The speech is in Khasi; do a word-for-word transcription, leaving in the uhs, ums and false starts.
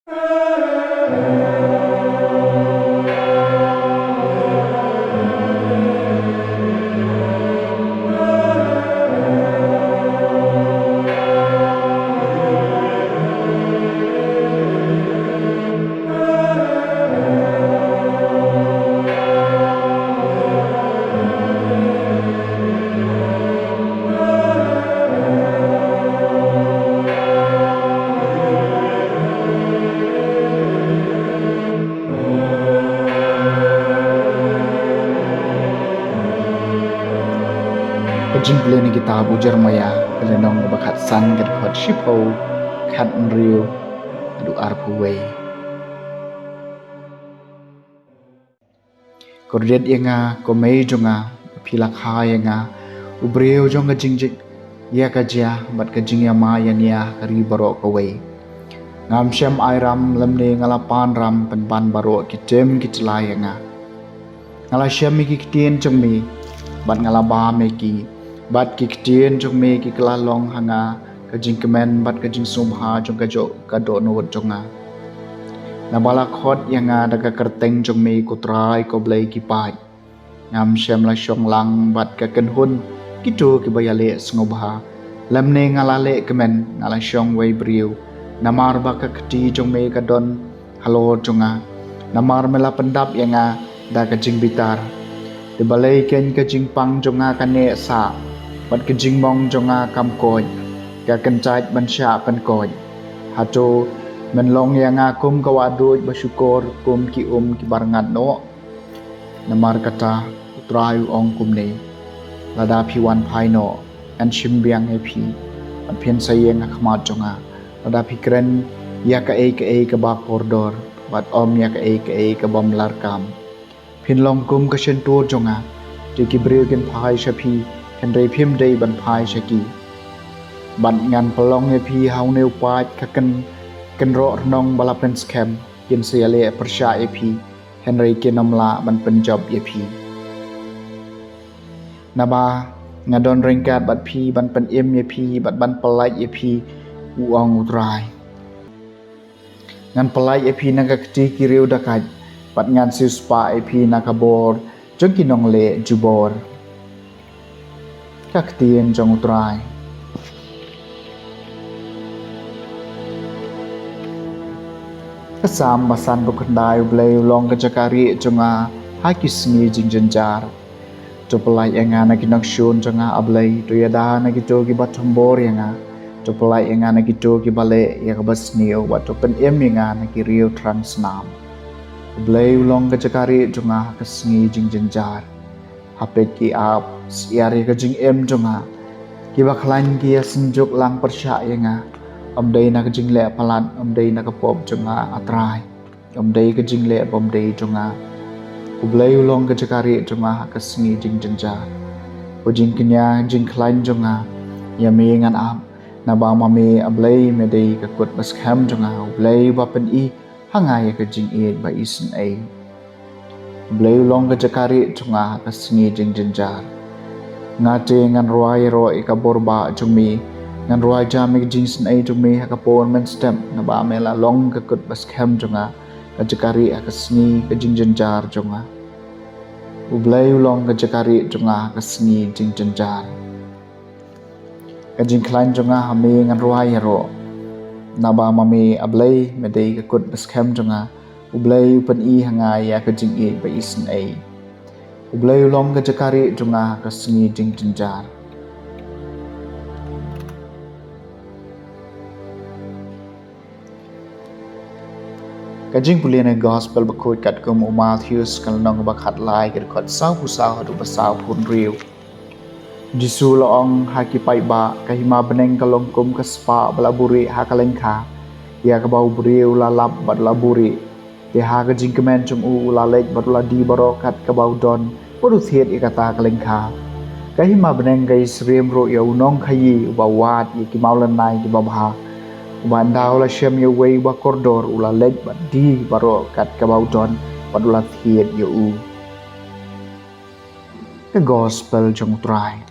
Ka jingpule na kitab u Jeremiah, ka lynnong kaba khatsan, ka dkhot shiphew, khathynriew haduh arphew wei. Kordit ïa nga, ko mei jong nga, phi la kha ïa nga, u briew jong ka jingjia, ïa ka jia bad ka jingïamai ïa nga ha ka ri baroh kawei. Ngam shym ai ram lymne nga la pan ram pynban baroh ki tim ki tyllai ïa nga. Nga la shem ïa ki ktien jong me bad nga la bam ïa ki, bad ki ktien jong me ki la long ha nga ka jingkmen bad ka jingsngewbha jong ka jong ka dohnud jong nga. Naba la khot ïa nga da ka kyrteng jong me, ko Trai, ko Blei ki paid. Ngam shym la shong lang bad ka kynhun kito kiba ïaleh sngewbha, lymne nga la leh kmen, nga la shong wei briew. Namar ba ka kti jong me ka don halor jong nga, namar me la pyndap ïa nga da ka jingbitar. Te balei keiñ ka jingpang jong nga ka neh sah, bad ka jingmong jong nga kam koit, ka kyntait ban shah pynkoit? Hato men long ïa nga kum ka wahduid ba shukor, kum ki um kiba rngat noh? Namar kata, u Trai u ong kumne: Lada phi wan phai noh, ngan shim biang ïa phi, bad phin sa ïeng ha khmat jong nga. Lada phi kren ïa kaei kaei kaba kordor, bad ym ïa kaei kaei ka bym larkam, phin long kum ka shyntur jong nga. Te ki briew kin phai sha phi, hynrei phim dei ban phai sha ki. Bad ngan pynlong ïa phi ha une u paid ka kyn, kynroh rnong ba la pynskhem. Kin sa ïaleh pyrshah ïa phi, hynrei kin ym lah ban pynjop ïa phi. Naba nga don ryngkat bad phi ban pynim ïa phi bad ban pyllait ïa phi, u ong u Trai. Ngan pyllait ïa phi na ka kti ki riew dakait, bad ngan siewspah ïa phi na ka bor jong ki nongleh jubor. Ka ktien jong u Trai. Ka Salm ba sanphew khyndai. U Blei u long ka jaka rieh jong nga ha ki sngi jingjynjar. To pyllait ïa nga na ki nongshun jong nga, A Blei, to ïada na kito kiba thombor ïa nga. To pyllait ïa nga na kito kiba leh ïa kaba sniew, bad to pynim ïa nga na ki riew thrang snam. U Blei u long ka jaka rieh jong nga ha ka sngi jingjynjar. Ha peit ki ap syiar ïa ka jingim jong nga. Kiba khlaiñ ki ïa synjuk lang pyrshah ïa nga. Ym dei na ka jingleh palat, ym dei na ka pop jong nga, A Trai. Ym dei ka jingleh bym dei jong nga. U Blei u long ka jaka rieh jong nga ha ka sngi jingjynjar. Ko jingkñia jingkhlaiñ jong nga, ïa me ngan ap. Naba ma me, A Blei, me dei ka kut ba skhem jong nga. U Blei uba pyni ha nga ïa ka jingïeit ba isynei. U Blei u long ka jaka rieh jong nga ha ka sngi jingjynjar. Nga te ngan rwai ïaroh ïa ka bor bah jong me. Ngan rwai jam ïa ka jingisynei jong me ha ka por mynstep, naba me la long ka kut ba skhem jong nga, ka jaka rieh ha ka sngi ka jingjynjar jong nga. U Blei u long ka jaka rieh jong nga ha ka sngi jingjynjar. Ka jingkhlaiñ jong nga ha me ngan rwai ïaroh. Naba ma me, A Blei, me dei ka kut ba skhem jong nga. U Blei u pyni ha nga ïa ka jingïeit ba isynei. U Blei u long ka jaka rieh jong nga ha ka sngi jingjynjar. Ka jingpule na ka Gospel bakhuid katkum u Mathaios, ka lynnong ba khatlai, ka dkhot sawphew saw haduh ba sawphew hynriew. Jisu u la ong ha ki paidbah: Ka hima bneng ka long kum ka spah ba la buhrieh ha ka lyngkha, ïa kaba u briew u la lap bad u la buhrieh. Te ha ka jingkmen jong u, u la leit bad u la die baroh kat kaba u don, bad u thied ïa kata ka lyngkha. Ka hima bneng ka ïasyriem ruh ïa u nongkhaïi uba wad ïa ki mawlynnai kiba bha. Uba ynda u la shem ïa uwei uba kordor, u la leit bad die baroh kat kaba u don, bad u la thied ïa u. Ka Gospel jong u Trai.